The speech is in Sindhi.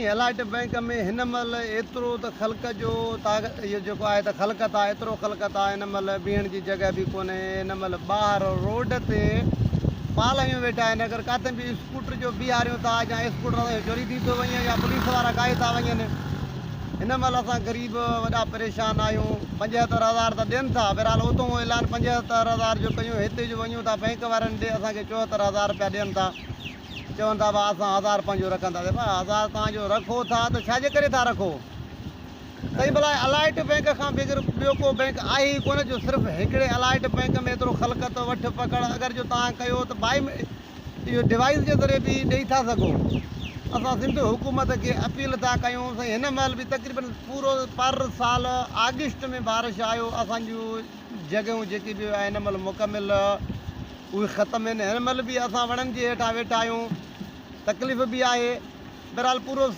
سائين الائٽ بئنڪ ۾ هن مهل ايترو ته خلق جو اهو جيڪو آهي ته خلقت آهي ايترو خلقت آهي هن مهل بيهڻ جي جڳهه به ڪونهي هن مهل ٻاهر روڊ تي پال هنيو ويٺا آهن اگر ڪاٿي به اسڪوٽر جو بيهاريون ٿا يا اسڪوٽر اسان جو چوري ٿي ٿو وڃي يا پوليس وارا ڪاهي ٿا وڃن هن مهل اسان غريب وڏا پريشان آهيون 75 هزار ته ڏين ٿا بهرحال اتو اعلان 75 هزار جو ڪيون هتي جو وڃون ٿا بئنڪ وارن ڏي اسان کي 74 هزار رپيا ڏين ٿا. چون ٿا ڀاء اسان هزار پنهنجو رکنداسين ڀاء هزار توهان جو رکو ٿا ته ڇا جي ڪري ٿا رکو سائين ڀلا الائٽ بئنڪ کان بغير ٻيو ڪو بئنڪ آهي ئي ڪونه جو صرف هڪڙي الائٽ بئنڪ ۾ ايترو خلقت وٺ پڪڙ اگر جو توهان ڪيو ته بائي اهو ڊوائيس جي ذريعي به ڏئي ٿا سگهو اسان سنڌ حڪومت کي اپيل ٿا ڪيون سائين هن مهل به تقريبن پورو پر سال آگسٽ ۾ بارش آيو اسان جون جڳهيون جيڪي به آهن هن مهل مڪمل اهي ختم آهن. هن مهل به اسان وڻن جي هيٺان ويٺا آهيون. تڪليف به آهي. بهرحال پورو سال.